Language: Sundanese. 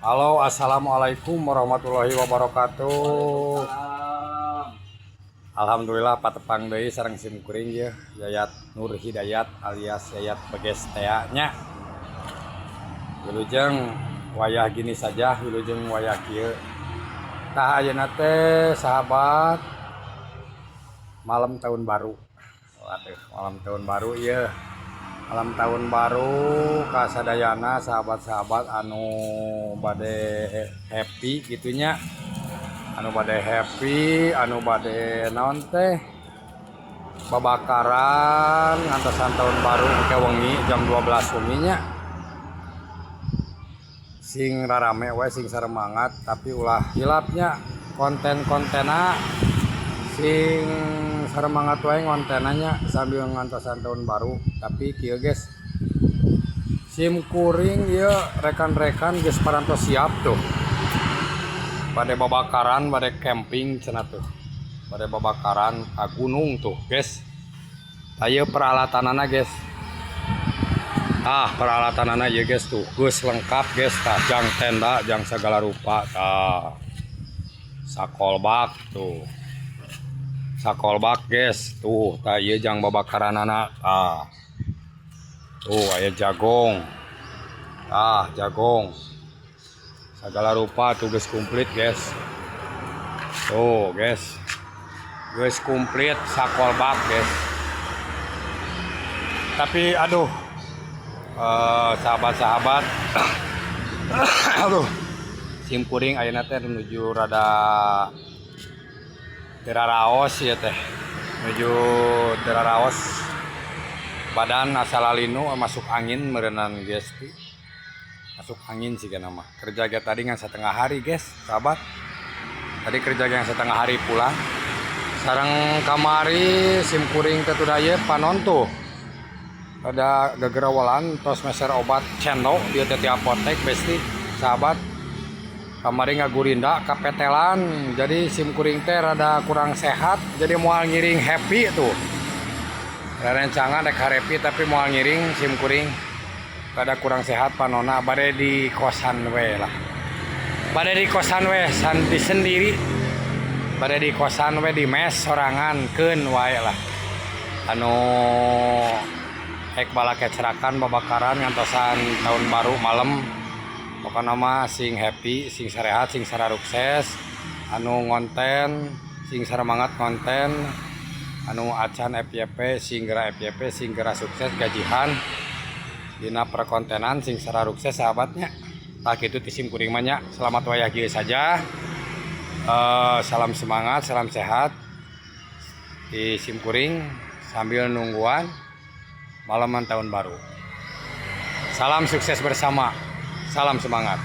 Halo, assalamualaikum warahmatullahi wabarakatuh. Alhamdulillah patepang deui sareng sim kuring ye, Yayat Nur Hidayat alias Yayat Beges tea nya. Wilujeng wayah gini saja, wilujeng wayah kieu. Tah, ayeuna teh, sahabat, malam tahun baru. Waduh, malam tahun baru ieu. Malam tahun baru kasadayana sahabat-sahabat anu bade happy gitunya. Anu bade happy, anu bade naon teh, babakaran ngantosan tahun baru engke wengi jam 12 wengi nya. Sing rarame we, sing saremangat, tapi ulah hilapnya konten-kontena. Sing saremangat wae ngontenanya sambil ngantosan tahun baru. Tapi kieu, guys, sim kuring ieu rekan-rekan geus parantos siap tuh, bade babakaran, bade camping cenah tuh, bade babakaran ka gunung tuh, guys. Ayo, peralatanana, guys. Ah, peralatanana ieu, guys, tuh geus lengkap, guys. Tah, jang tenda, jang segala rupa. Tah, sakolbak tuh, sakolbak, guys, tuh. Tah, ieu jang babakaranana. Tah, tuh aya jagong. Tah, jagong segala rupa tuh, geus komplit, guys. Tuh, guys, geus komplit sakolbak, guys. Tapi aduh, sahabat-sahabat, aduh, sim kuring ayeuna teh menuju rada teu raraos ya teh, menuju teu raraos badan, asa lalinu, masuk angin meureunan, guys. Masuk angin sih mah. Kerja ge tadi ngan setengah hari, guys, sahabat. Tadi kerja yang setengah hari pulang. Sareng kamari sim kuring teh tuh panon tuh ada gegerawalan, tos meser obat cendo dia teh ti apotek, besti, sahabat. Kamari ngagurinda kapetelan, jadi sim kuring teh rada kurang sehat, jadi moal ngiring happy tuh. Rencangan rek happy, tapi moal ngiring sim kuring, rada kurang sehat panona. Bade di kosan we lah, bade di kosan we santi sendiri, bade di kosan we, di mes sorangan keun wae lah. Anu ek balakecrakan babakaran ngantosan tahun baru malam, pokoknya mah sing happy, sing sarehat, sing sarukses. Anu ngonten sing saremangat konten, anu acan FYP sing gera FYP, sing gera sukses gajihan dina perkontenan, sing sarukses, sahabatnya. Tah, kitu ti sim kuring mah nya. Selamat wayah kieu saja. Salam semangat, salam sehat di sim kuring sambil nungguan malaman tahun baru. Salam sukses bersama. Salam semangat.